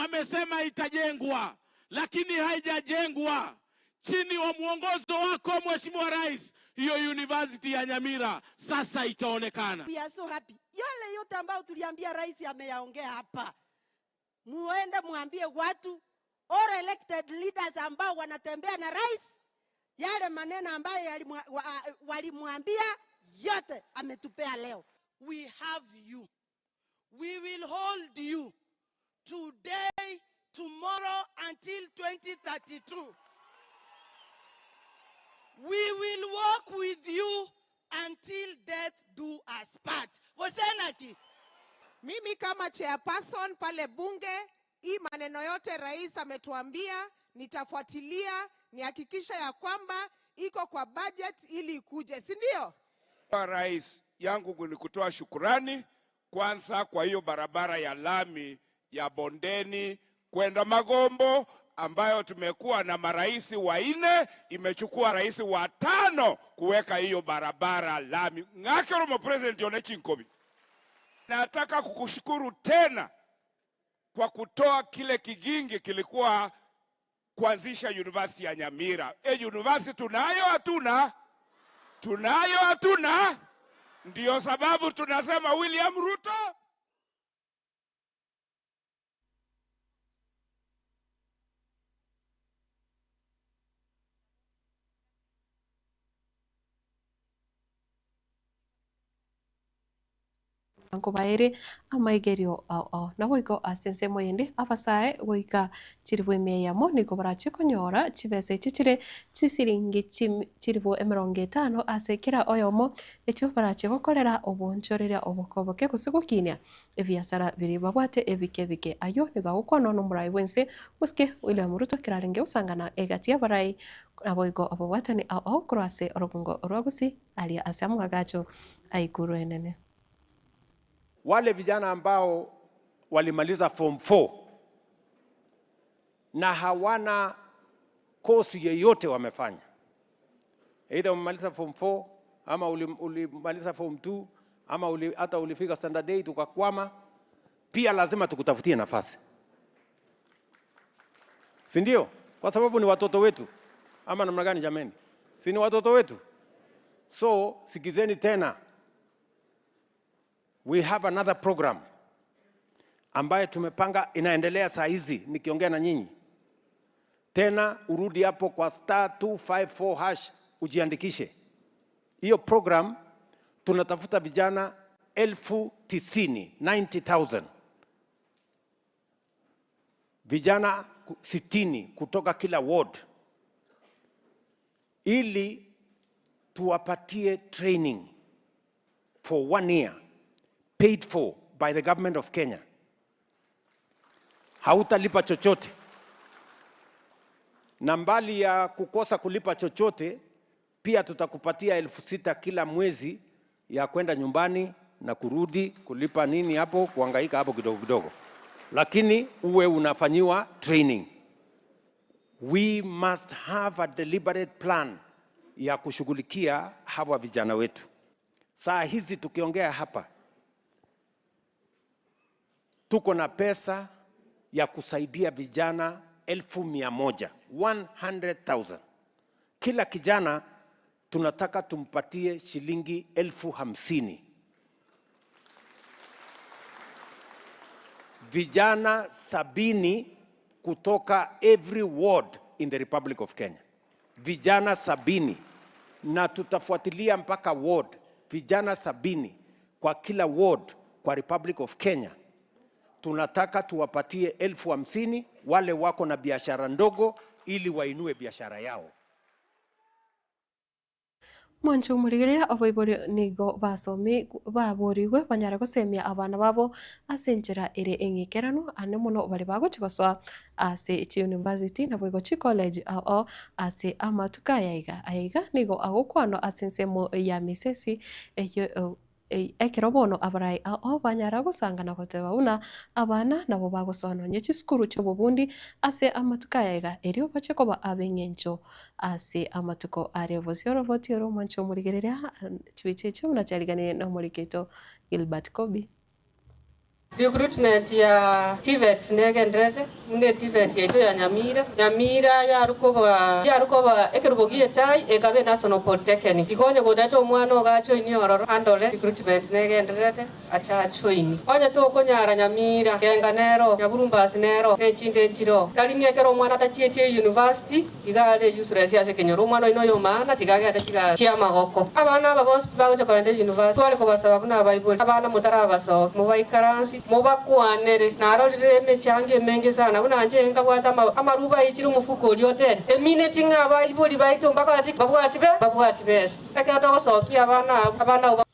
Wamesema itajengwa, lakini haijajengwa. Chini wa mwongozo wako Mheshimiwa Rais, hiyo university ya Nyamira sasa itaonekana. We are so happy. Yale yote ambayo tuliambia rais ameyaongea hapa, muende muambie watu all elected leaders ambao wanatembea na rais, yale maneno ambayo walimwambia yote ametupea leo. We have you. We will hold you today, tomorrow until 2032. We will walk with you until death do us part. Gosenaki. Mimi kama chairperson pale bunge, hii maneno yote rais ametuambia, nitafuatilia nihakikisha ya kwamba iko kwa budget ili ikuje, si ndio? Rais yangu ni kutoa shukurani kwanza kwa hiyo barabara ya lami ya bondeni kwenda Magombo ambayo tumekuwa na marais wanne, imechukua rais wa tano kuweka hiyo barabara lami. Ng'akerumo President Yone Chinkobi, nataka kukushukuru tena kwa kutoa kile kigingi kilikuwa kuanzisha university ya Nyamira. E, university tunayo hatuna? Tunayo hatuna? Ndiyo sababu tunasema William Ruto. Nkobaere amaigerio ao ao. Naboigo ase ensemo eyende abasae goika chilifu emia eyemo nigo barache konyora chibesa echio chire chisiringi chilifu emerongo etano ase kera oyomo echio barache gokorera oboonchoreria oboke oboke gose gokinia ebiasara biria babwate ebike ebike. Ayio nigo agokwanwa nomorai bwense mosike William Ruto ekero arenge gosangana egati y'abarai naboigo ababwatani ao ao korwa ase orogongo rwa Gusii aria ase amwagacho a Ikuru enene. Wale vijana ambao walimaliza form 4 na hawana kosi yeyote wamefanya, either umemaliza form 4 ama ulimaliza form 2 ama hata ulifika standard 8 ukakwama, pia lazima tukutafutie nafasi, si ndio? Kwa sababu ni watoto wetu, ama namna gani jameni? Si ni watoto wetu? So sikizeni tena, we have another program ambayo tumepanga inaendelea saa hizi nikiongea na nyinyi. Tena urudi hapo kwa star 254 hash ujiandikishe. Hiyo program tunatafuta vijana 90,000, 90,000. Vijana 60 kutoka kila ward ili tuwapatie training for 1 year paid for by the government of Kenya. Hautalipa chochote. Na mbali ya kukosa kulipa chochote, pia tutakupatia 6,000 kila mwezi ya kwenda nyumbani na kurudi, kulipa nini hapo, kuhangaika hapo kidogo kidogo. Lakini uwe unafanyiwa training. We must have a deliberate plan ya kushughulikia hawa vijana wetu. Saa hizi tukiongea hapa, tuko na pesa ya kusaidia vijana elfu mia moja, 100,000. Kila kijana tunataka tumpatie shilingi 50,000. Vijana 70 kutoka every ward in the Republic of Kenya. Vijana 70, na tutafuatilia mpaka ward. Vijana 70 kwa kila ward kwa Republic of Kenya. Tunataka tuwapatie 50,000 wale wako na biashara ndogo ili wainue biashara yao. Mwanche omorigereria oboibori nigo basomi baborigwe banyare gosemia abana babo ase enchera ere eng'ikeranu ane mono bari bagochi gosoa ase chiuniversity naboigo chicollege ao ase amatuko aya iga. Aya iga nigo agokwanwa ase ensemo ya misesi eyo ekero bono abarai ao banyara gosangana goteba buna abana nabo bagosoa nonye chisukuru chi'obobundi ase amatuko aya iga erio bache koba ab'eng'encho ase amatuko are bosio oroboti oro omwancho omorigereria chibicha echio buna chiariganire na omoriketo Gilbert Kobi. Recruitment ya TVETs negendererete, buna eTVET yaito ya Nyamira. Nyamira yaru koba yaru koba ekerubo gie echai ekaba eNational Polytechnic. Igo onye gotaete omwana ogo ajoinie ororo andore recruitment negendererete ache ajoinie. Onye tokonyara Nyamira, Genga nero, Nyaburumbasi nero, ne echinde nchire oo. Tari ng'a ekero omwana atachietie eyunivasiti iga are useless ase ekenyoro. Omwana oino oyo maana tiga agende chigasi chi'amagoko. Abana aba bonsi bagocha kogenda eyunivasiti, tware kobasaba buna abaibori, abana motarabasokia, mobaikaransie, mobakwanere. Narorire emechango emenge sana, buna inche nkabwata amaruba aichire omofuko oria otete. Emineti ng'a abaibori baito mbakora ki? Babwati be? Babwati besa. Ekero togosokia abana abwo, abana abwo.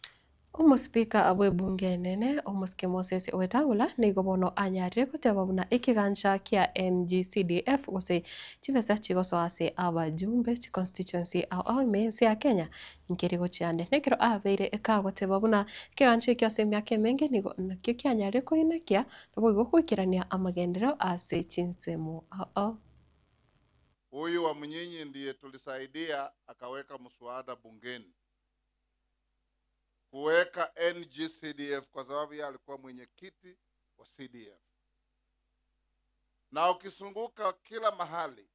Omosipika bw'ebunge enene, Omosike Moses Wetangula, nigo bono anyarire goteba buna ekegancha kia NGCDF gose chibesa chigosoa ase abajumbe chiconstituency ao ao ime y'ense ya Kenya nkeri gochia ande. Nekero abeire kagoteba buna ekegancha ekio ase emiaka emenge nigo nakio kianyarire koinakia naboigo goikerania amagenderero ase chinsemo ao ao. Huyu wa Mnyinyi ndiye tulisaidia akaweka mswada bungeni kuweka NGCDF kwa sababu yeye alikuwa mwenyekiti wa CDF. Na ukizunguka kila mahali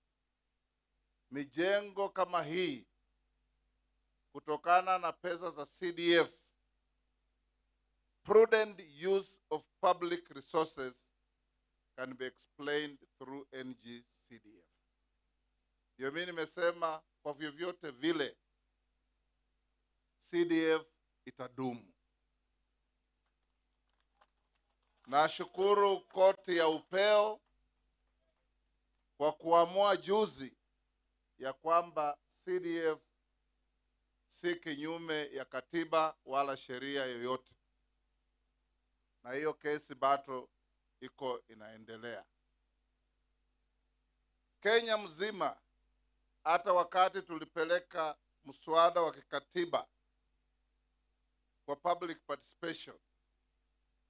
mijengo kama hii kutokana na pesa za CDF, prudent use of public resources can be explained through NGCDF. Ndio mimi nimesema kwa vyovyote vile CDF itadumu. Nashukuru koti ya upeo kwa kuamua juzi ya kwamba CDF si kinyume ya katiba wala sheria yoyote, na hiyo kesi bado iko inaendelea. Kenya mzima, hata wakati tulipeleka mswada wa kikatiba kwa public participation,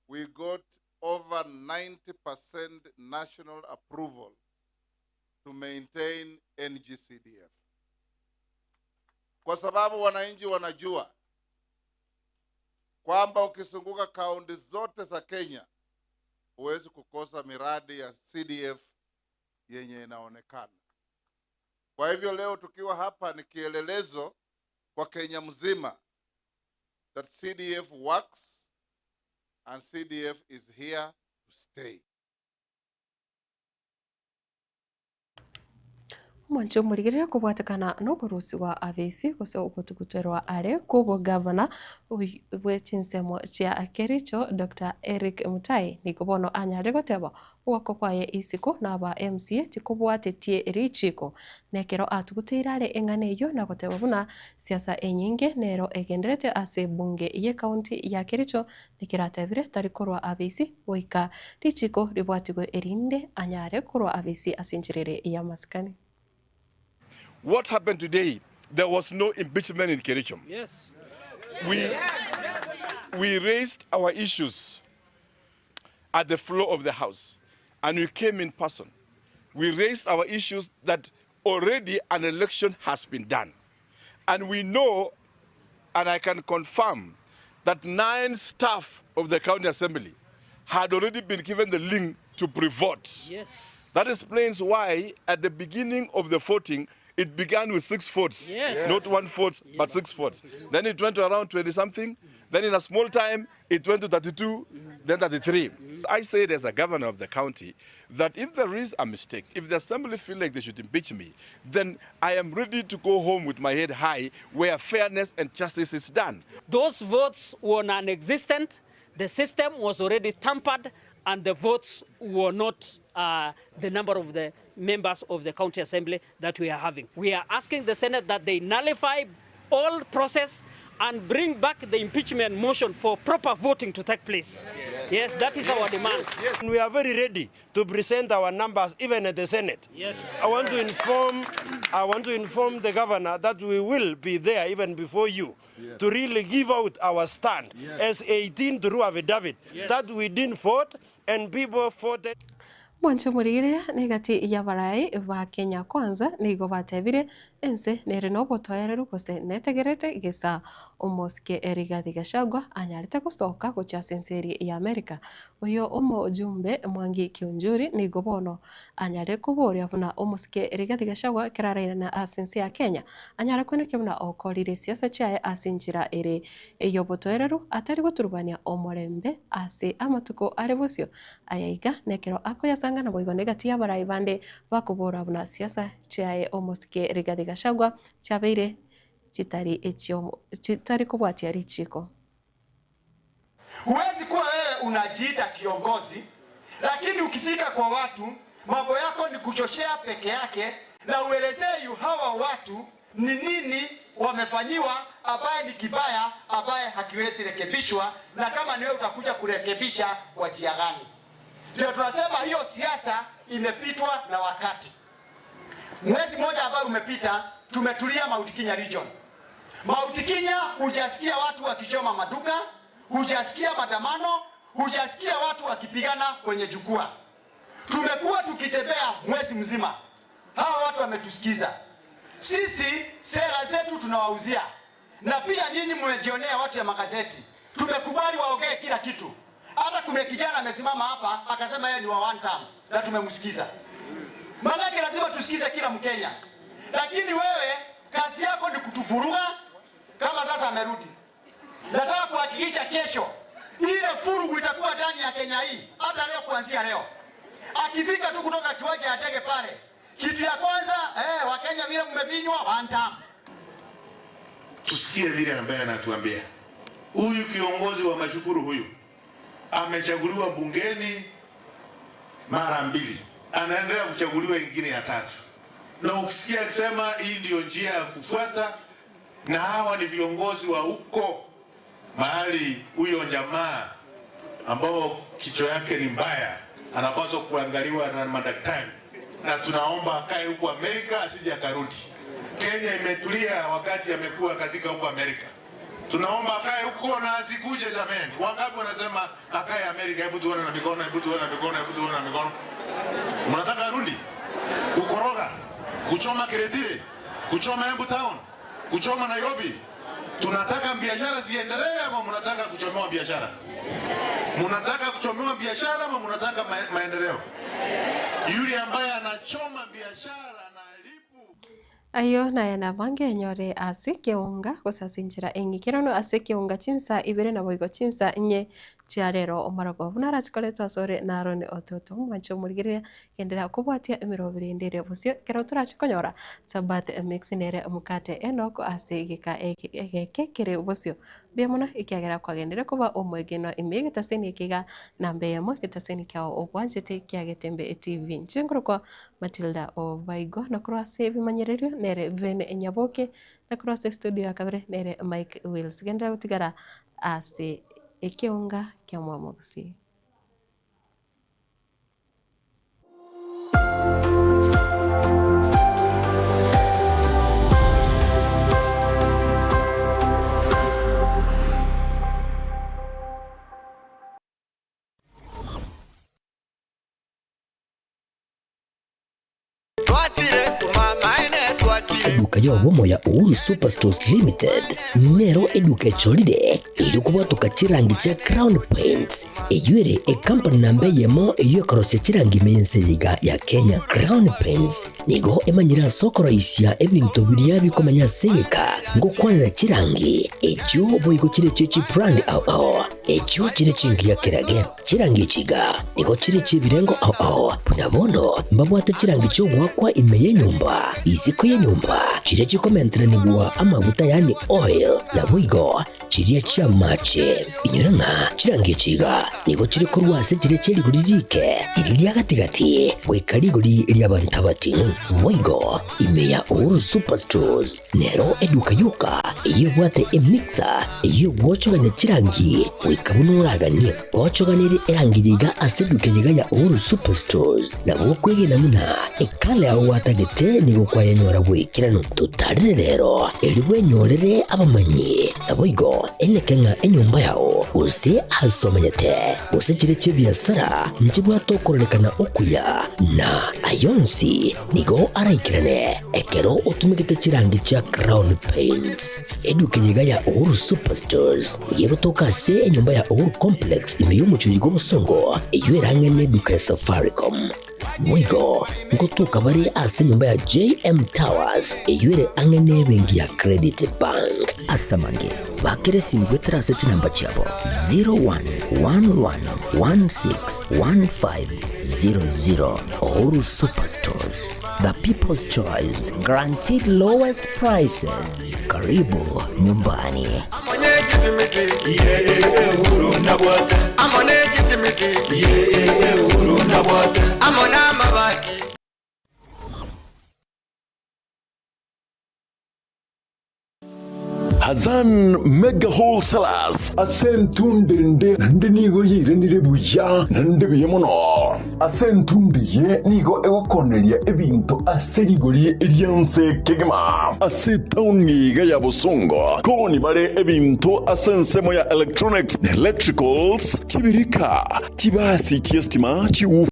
we got over 90% national approval to maintain NGCDF, kwa sababu wananchi wanajua kwamba ukizunguka kaunti zote za Kenya huwezi kukosa miradi ya CDF yenye inaonekana. Kwa hivyo leo tukiwa hapa ni kielelezo kwa Kenya mzima that CDF works and CDF is here to stay. Omwancho omorigereria kobwatekana nokorusigwa abisi gose ogotuguterwa are kw'obogavana bwe chinsemo chia Kericho Dr. Eric Mutai nigo bono anyare goteba ogwaka kwaye isiko na aba MCA tikobwatetie richiko nekero atuguteire are eng'ana eyio na goteba buna siasa enyinge nero egenderete ase ebunge y'ekaunti ya Kericho nekeratebire tari korwa abisi goika richiko ribwatigwe erinde anyare korwa abisi ase enchera ere y'amasikani. What happened today? There was no impeachment in Kericho. Yes. We raised our issues at the floor of the house, and we came in person. We raised our issues that already an election has been done. And we know, and I can confirm, that 9 staff of the county assembly had already been given the link to pre-vote. Yes. That explains why at the beginning of the voting, it began with 6 votes. Yes. Not 1 vote, but 6 votes. Then it went to around 20-something. Then in a small time, it went to 32, then 33. I say it as a governor of the county that if there is a mistake, if the assembly feel like they should impeach me, then I am ready to go home with my head high where fairness and justice is done. Those votes were non-existent. The system was already tampered, and the votes were not the number of the members of the county assembly that we are having. We are asking the Senate that they nullify all process and bring back the impeachment motion for proper voting to take place. Yes, yes, that is our demand. Yes. We are very ready to present our numbers even at the Senate. Yes. I want to inform the governor that we will be there even before you. Yes. To really give out our stand. Yes. As 18 through affidavit. Yes. That we didn't vote and people voted. Mwancho murire negati ya barai ba Kenya Kwanza nigo batebire ense nere nobotoereru gose netegerete gesa Omosike Rigathi Gachagua anyarete gosoka gochia ase ense eria ya America. Oyo omojumbe Mwangi Kiunjuri nigo bono anyare koboria buna omosike Rigathi Gachagua ekero arairane ase ense ya Kenya anyare koenekia buna okorire siasa chiaye ase enchera ere ey'obotoereru atari goturubania omorembe ase amatuko are bosio. Aya iga nekero akoyasanga naboigo negati y'abarai bande bakobora buna siasa chiaye omosike Rigathi Gachagua chiabeire chitari echio chitari kobwatia richiiko. Huwezi kuwa wewe unajiita kiongozi, lakini ukifika kwa watu mambo yako ni kuchochea peke yake, na uelezee yu hawa watu ni nini wamefanyiwa ambaye ni kibaya, ambaye hakiwezi rekebishwa, na kama ni wewe utakuja kurekebisha kwa njia gani? Ndio tunasema hiyo siasa imepitwa na wakati. Mwezi mmoja ambayo umepita, tumetulia Mount Kenya region. Mount Kenya hujasikia watu wakichoma maduka, hujasikia maandamano, hujasikia watu wakipigana kwenye jukwaa. Tumekuwa tukitembea mwezi mzima, hawa watu wametusikiza. Sisi sera zetu tunawauzia, na pia nyinyi mmejionea watu ya magazeti. Tumekubali waongee kila kitu. Hata kuna kijana amesimama hapa akasema yeye ni wa one term, na tumemsikiza. Maanake lazima tusikize kila Mkenya, lakini wewe kazi yako ni kutuvuruga. Kama sasa amerudi, nataka kuhakikisha kesho ile furugu itakuwa ndani ya Kenya hii, hata leo, kuanzia leo akifika tu kutoka kiwanja ya ndege pale, kitu ya kwanza Wakenya vile mmevinywa one term. Tusikie vile ambaye anatuambia huyu kiongozi wa mashukuru huyu amechaguliwa bungeni mara mbili, anaendelea kuchaguliwa ingine ya tatu, na ukisikia akisema hii ndiyo njia ya kufuata, na hawa ni viongozi wa huko mahali huyo jamaa ambao kichwa yake ni mbaya anapaswa kuangaliwa na madaktari, na tunaomba akae huko Amerika asije akarudi. Kenya imetulia wakati amekuwa katika huko Amerika. Tunaomba akae huko na asikuje jameni. Wangapi wanasema akae Amerika? Hebu tuone na mikono, hebu tuone na mikono, hebu tuone na mikono. Mnataka arudi kukoroga, kuchoma Kiretire, kuchoma Embu Town, kuchoma Nairobi? Tunataka biashara ziendelee ama mnataka kuchomewa biashara? Mnataka kuchomewa biashara ama mnataka maendeleo? Yule ambaye anachoma biashara Ayio naye nabange enyore ase ekeunga gose ase enchera eng'ikeranu ase ekeunga chinsa ibere naboigo chinsa inye chia rero omorogo buna arachikoretwe asore na Aaron Ototo omwanche omorigereria genderera kobwatia emeroberi ende ere bosio ekero torachikonyora Sabbath mix nere omokate Enock ase egeka eke egeke kere bosio mbuya mono ekiagera kwagenderire koba omwegenwa ime egetaseni eke iga namba eyemo egetaseni kiao obwanchete kia Getembe TV. Inche nkorokwa Matilda Obaigwa na korwa ase ebimanyererio nere Ben Nyaboke na korwa ase estudio ya kabere nere Mike Wills. Genderera gotigara ase ekeunga kia Omwamogusii. Eduka y'obomo ya Uhuru Superstores Limited nero eduka echorire erio kobwatoka chirangi chia Crown Paints eyio ere ecompany namba eyemo eyio ekorosia chirangi ime y'ense eye iga ya Kenya. Crown Paints nigo emanyire ase okoroisia ebinto biria bikomenya ase egeka ngokwanera chirangi echio boigo chire chie chibrand ao ao echio chire chingiya kerage. Chirangi echi iga nigo chire chi'ebirengo ao ao, buna bono mbabwate chirangi chi'ogoakwa ime y'enyomba, isiko y'enyomba, chiria chikomenteranigwa amaguta yaani oil, naboigo chiria chi'amache. Inyora ng'a chirangi echi iga nigo chire korwa ase chiria chie rigori rike, riria ria gati-gati, goika rigori ri'abanto abating'u. Boigo ime ya Uhuru Superstores Nero eduka yoka eyio ebwate emixer eyio egwochogania chirangi goika buna oraganie. Gochoganerie erangi yaiga ase eduka eyeiga ya Uhuru Superstores nabo okwegena buna ekala yao gwatagete nigo kwayenyora bw'ekeranu. Totarere rero erio bwenyorere abamanyi. Naboigo. Boigo, eneke ng'a enyomba yao, gose aase omenyete, gose chire chi'ebiasara nchibwate okororekana okuya, na ay'onsi nigo araikerane ekero otumegete chirangi chia Crown Paints. Eduka eye iga ya Uhuru Superstores nigo egotoka ase enyomba ya Uhuru Complex ime y'omochie oyo bw'obosongo, eyio erang'e neduka ya Safaricom. Boigo ngotoka bare ase enyomba ya JM Towers eyio ere ang'e nebenki ya Credit Bank. Ase amange, bakera esimi goetera ase chinamba chiabo 0111161500. Uhuru Superstores, the people's choice, guaranteed lowest prices. Karibu nyumbani. Hassan Mega Wholesalers ase entundo ende naende nigo yairanire buya naende buya mono. Ase entundo eye nigo egokoneria ebinto ase rigori ri'ense kegima. Ase etaoni iga ya Bosongo koni bare ebinto ase ensemo ya electronics na electricals, chibirika, chibasi chi'estima, chiwoofer.